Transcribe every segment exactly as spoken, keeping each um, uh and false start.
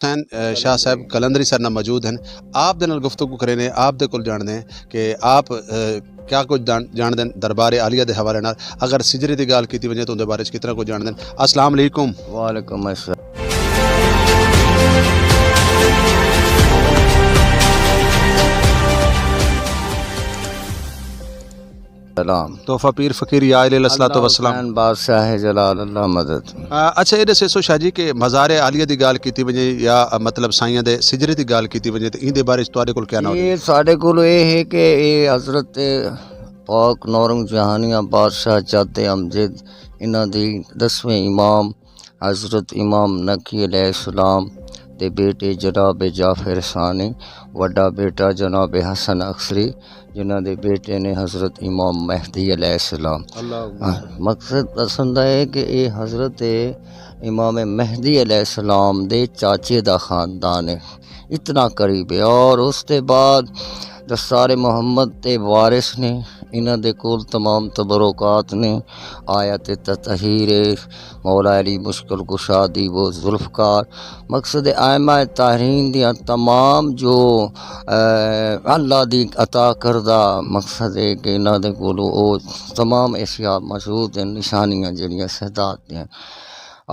حسین شاہ صاحب کلندری سر نال موجود ہیں۔ آپ دے نال گفتگو کرے نے، آپ دے کول جان دے کہ آپ کیا کچھ جان دے دربار عالیہ دے حوالے نال۔ اگر سجرے دی گل کیتی ونجے تو اون دے بارے وچ کتنا کچھ جان دے۔ السلام علیکم۔ وعلیکم السلام۔ تحفہ پیر فقیر یا علیہ الصلوۃ والسلام۔ حسین بادشاہ جلال اللہ مدد۔ اچھا، یہ دسے سو شاہ جی کہ مزار عالیہ دی گل کیتی ونجے یا مطلب سائیاں دے سجرے دی گل کیتی ونجے تے ایندے بارے وچ تہاڈے کول کیا نالج؟ یہ ساڈے کول یہ ہے کہ یہ حضرت پاک نورنگ جہانیاں بادشاہ جد امجد، انہاں دی دسویں امام حضرت امام نقی علیہ السلام دے بیٹے جناب جعفر ثانی، وڈا بیٹا جناب حسن اکثری، جنہاں دے بیٹے نے حضرت امام مہدی علیہ السلام۔ مقصد پسند ہے کہ اے حضرت امام مہدی علیہ السلام دے چاچے دا خاندان ہے، اتنا قریب ہے۔ اور اس دے بعد دستار محمد دے وارث نے، انہاں دے کول تمام تبرکات نے، آیت تطہیر، مولا علی مشکل کشا دی وہ ذوالفقار، مقصد آئمہ تاہرین دیاں تمام جو اللہ دی عطا کردہ مقصد ہے کہ انہاں دے کولوں او تمام اشیاء موجود ہیں، نشانیاں جڑیاں سہدات دیاں۔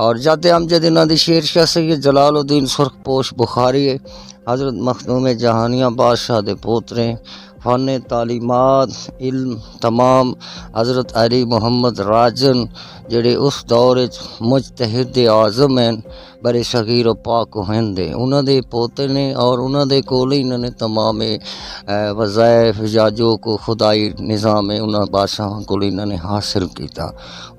اور جد امجد انہاں دی شیر شاہ سید جلال الدین سرخ پوش بخاری ہے، حضرت مخدوم جہانیاں بادشاہ دے پوترے، فن تعلیمات، علم تمام حضرت علی محمد راجن، جڑے اس دور وچ مجتہد اعظم ہیں، برے صغیر و پاک و ہند دے، انہاں دے پوتے نے اور انہاں دے کول ہی انہاں نے تمام، اے، وظائف یا جو کو خدائی نظام ہے، انہاں بادشاہاں کول انہاں نے حاصل کیتا۔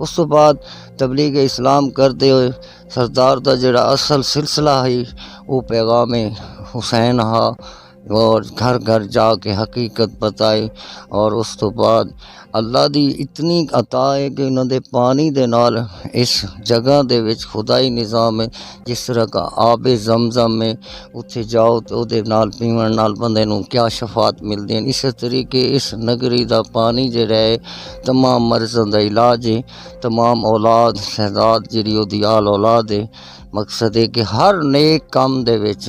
اس تو بعد تبلیغ اسلام کردے ہوئے سردار دا جڑا اصل سلسلہ ہے، وہ پیغام حسین ہا، اور گھر گھر جا کے حقیقت بتائی۔ اور اس تو بعد اللہ دی اتنی عطا ہے کہ انہاں دے پانی دے نال اس جگہ دے وچ خدائی نظام ہے، جس طرح کا آب زمزم ہے، اتھے جاؤ تے او دے نال پیون نال بندے نوں کیا شفاعت ملدی ہے۔ اس طریقے اس نگری دا پانی جڑا ہے، تمام مرضاں دا علاج ہے، تمام اولاد سہداد جڑی او دی آل اولاد ہے۔ مقصد ہے کہ ہر نیک کام دے وچ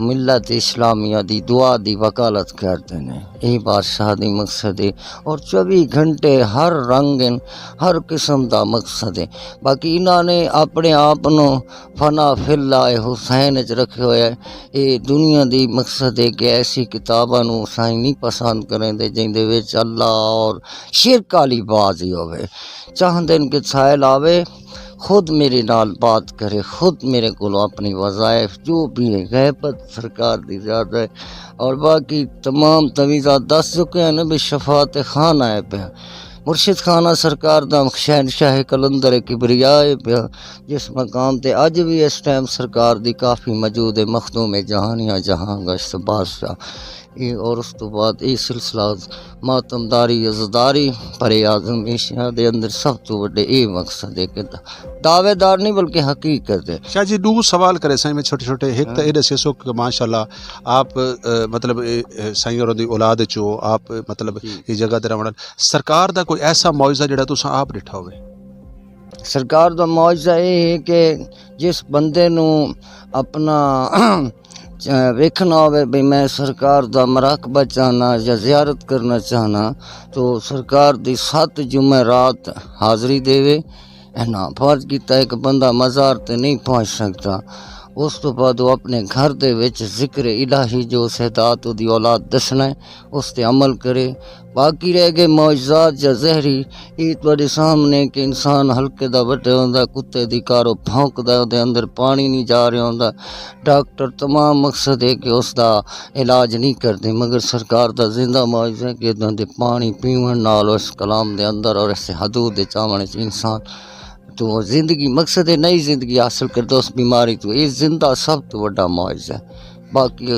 ملت اسلامیہ دی دعا دی وکالت کردے نے۔ اے بادشاہ دی مقصد ہے۔ اور چوبی گھنٹے ہر رنگ ہن، ہر قسم دا مقصد ہے۔ باقی انہاں نے اپنے آپ نو فنا فی اللہ حسین وچ رکھے ہوئے ہے۔ اے دنیا دی مقصد ہے کہ ایسی کتاباں نو سائیں نہیں پسند کریں دے جن دے وچ اللہ اور شرک والی بازی ہوئے۔ چاہندے نے کہ سائل آوے، خود میرے نال بات کرے، خود میرے کولوں اپنی وظائف جو بھی ہے، غیبت سرکار دی زیادہ ہے۔ اور باقی تمام تویزات دس چکے ہیں نا، بھی شفاعت خان آیا پیا، مرشد خانہ سرکار دا، شہنشاہ قلندر کبریا آیا پیا، جس مقام تے اج بھی اس ٹائم سرکار دی کافی موجود ہے، مخدوم جہانیاں جہاں گشت بادشاہ۔ اے اور اس تو بعد اے سلسلہ ماتمداری، عزاداری، پر اعظم ایشیا دے اندر سب تو وڈے اے مقصد ہے کہ دعوے دار نہیں بلکہ حقیقت ہے۔ شاہ جی، دو سوال کرے سائیں میں چھوٹے چھوٹے۔ ایک تو اے دسے سو کہ ماشاءاللہ آپ، اے، مطلب، اے، اے، سائیں اور دی اولاد چو آپ، مطلب، جی۔ یہ جگہ تے رہن والا۔ سرکار دا کوئی ایسا معجزہ جڑا تساں آپ ڈٹھا ہوئے؟ سرکار دا معجزہ اے ہے کہ جس بندے نوں اپنا ویکھنا ہووے بھئی میں سرکار دا مراقبہ چاہنا یا زیارت کرنا چاہنا، تو سرکار دی ست جمعہ رات حاضری دے وے۔ انہاں فرض کیتا ہے کہ بندہ مزار تے نہیں پہنچ سکدا۔ اس تو بعد وہ اپنے گھر دے وچ ذکر الہی جو سیدات دی اولاد دسنا ہے، اس تے عمل کرے۔ باقی رہ گئے معجزات یا زہری، یہ تہاڈے سامنے کہ انسان ہلکے دا وٹے ہوندا، کتے دی کارو پھونکدا، اودے اندر پانی نہیں جا رہا ہوندا۔ ڈاکٹر تمام مقصد ہے کہ اس دا علاج نہیں کردے، مگر سرکار دا زندہ معجزہ ہے کہ اداں دے پانی پیون نال اس کلام دے اندر اور اس حدود دے چاون وچ انسان تو زندگی، مقصد ہے نئی زندگی حاصل کردا اس بیماری تو۔ یہ زندہ سب تو وڈا معجزہ ہے۔ باقی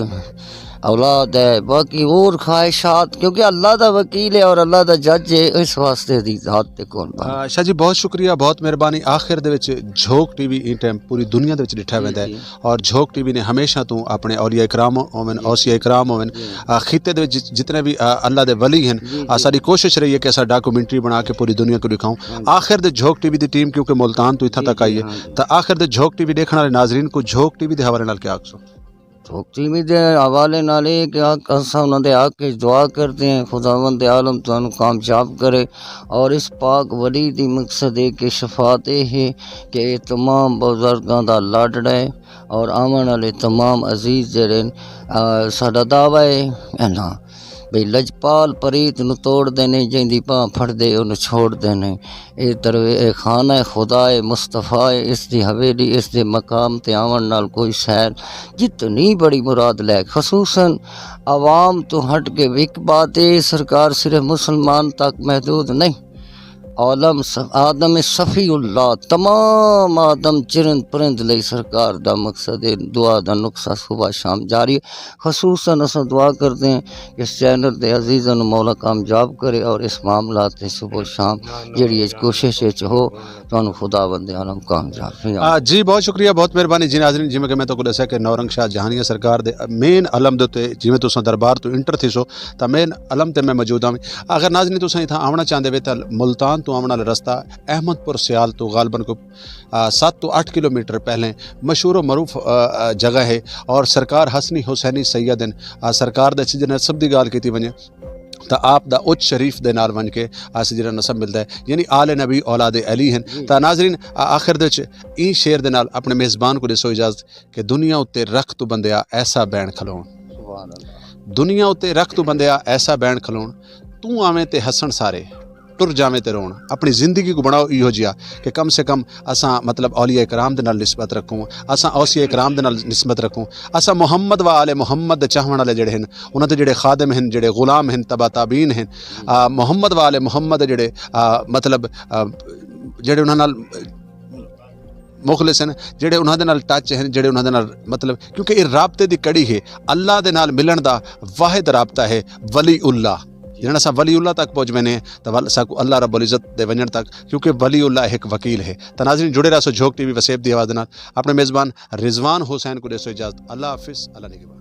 اولاد ہے، باقی اور خواہشات، کیونکہ اللہ دا وکیل ہے اور اللہ دا جج ہے، اس واسطے دی ذات تے کون بن؟ آ، شاہ جی، بہت شکریہ، بہت مہربانی۔ آخر دے وچ جھوک ٹی وی این ٹائم پوری دنیا دے وچ ڈٹھا ویندا ہے، اور جھوک ٹی وی نے ہمیشہ تو اپنے اولیاء کرام ہوون، اوسیاء کرام ہوون، آ، خطے دے وچ جت-، جتنے بھی، آ، اللہ دے ولی ہن، آ، ساری کوشش رہی ہے کہ اسا ڈاکومنٹری بنا کے پوری دنیا کو دکھاؤں۔ آخر دے جھوک ٹی وی دی ٹیم کیونکہ ملتان تو اتھاں تک آئی ہے، تو آخر دے جھوک ٹی وی دیکھن والے ناظرین کو جھوک ٹی وی دے حوالے نال کیا آکھسو؟ جھوک ٹی وی دے حوالے نال اے کہ آ-، اساں انہاں دے حق وچ دعا کردے ہیں، خداوند عالم تانوں کامیاب کرے۔ اور اس پاک ولی دی مقصد اے کہ شفاعت اے ہے کہ اے تمام بزرگاں دا لاڈڑا ہے اور آون والے تمام عزیز جڑے ہن، آ، ساڈا دعویٰ ہے انہاں بھئی لجپال پریت نوں توڑ دینے، جیندی پاں پھڑ دے انہوں چھوڑ دینے۔ اے دروے-، اے خانہ خدا اے، مصطفیٰ اے، اس دی حویلی، اس دے مقام تے آون نال کوئی شہر جتنی بڑی مراد لے، خصوصاً عوام تو ہٹ کے وک بات اے، سرکار صرف مسلمان تک محدود نہیں۔ عالم س-، آدم صفی اللہ، تمام آدم چرند پرند لئی سرکار دا مقصد اے، دعا دا نقصہ صبح شام جاری ہے۔ خصوصاً اساں دعا کردے ہیں کہ اس چینل دے عزیزاں نوں مولا کامیاب کرے اور اس معاملات تے صبح شام جڑی اس کوشش وچ ہو، تانوں خداوند عالم کامیاب فرمائے۔ آ، جی، بہت شکریہ، بہت مہربانی۔ جی ناظرین، جویں کہ میں تہاکوں دسیا کہ نورنگ شاہ جہانیہ سرکار دے مین علم دے تے، جویں تساں دربار تو انٹر تھی سو، تاں مین علم تے میں موجود ہاں۔ اگر ناظرین تساں اتھاں آونا چاہندے وے تاں ملتان تو آونا والا رستہ احمد پور سیال تو غالباً کوئی، آ، ست تو اٹھ کلومیٹر پہلے مشہور و معروف، آ، آ، جگہ ہے۔ اور سرکار حسنی حسینی سید ہیں، آ، سرکار دے سجن سب دی گال کیتی ونجے، تاں آپ دا اچ شریف دے نال ونج کے آ سجن نسب ملدا ہے، یعنی آل نبی اولاد علی ہیں۔ تاں ناظرین، آ، آخر دے وچ این شعر دے نال اپنے میزبان کو دسو اجازت کہ دنیا اتے رکھ تو بندیا ایسا بین کھلون۔ دنیا اتے رکھ تو بندیا ایسا بین کھلون، تو آویں تے ہسن سارے، ٹر جاویں تے رون۔ اپنی زندگی کو بناؤ ایہو جیا کہ کم سے کم اساں، مطلب، اولیاء کرام دے نال نسبت رکھوں، اساں اوصیاء کرام دے نال نسبت رکھوں، اساں محمد و آل محمد دے چاہون والے جڑے ہن، انہاں دے جڑے خادم ہن، جڑے غلام ہن، تبع تابعین ہن، آ، محمد و آل محمد دے جڑے، آ، مطلب، آ، جڑے انہاں نال مخلص ہیں، جڑے انہاں دے نال ٹچ ہیں، جڑے انہاں دے نال، مطلب، کیونکہ یہ رابطے دی کڑی ہے، اللہ دے نال ملن دا واحد رابطہ ہے ولی اللہ۔ جنہاں اساں ولی اللہ تک پہنچ وینے ہیں، تاں ول-، ساکو اللہ رب العزت دے ونجن تک، کیونکہ ولی اللہ ایک وکیل ہے۔ تاں ناظرین، جڑے رہسو جھوک ٹی وی وسیب دی آواز دے نال۔ اپنے میزبان رضوان حسین کو دے سو اجازت۔ اللہ حافظ، اللہ نگہبان۔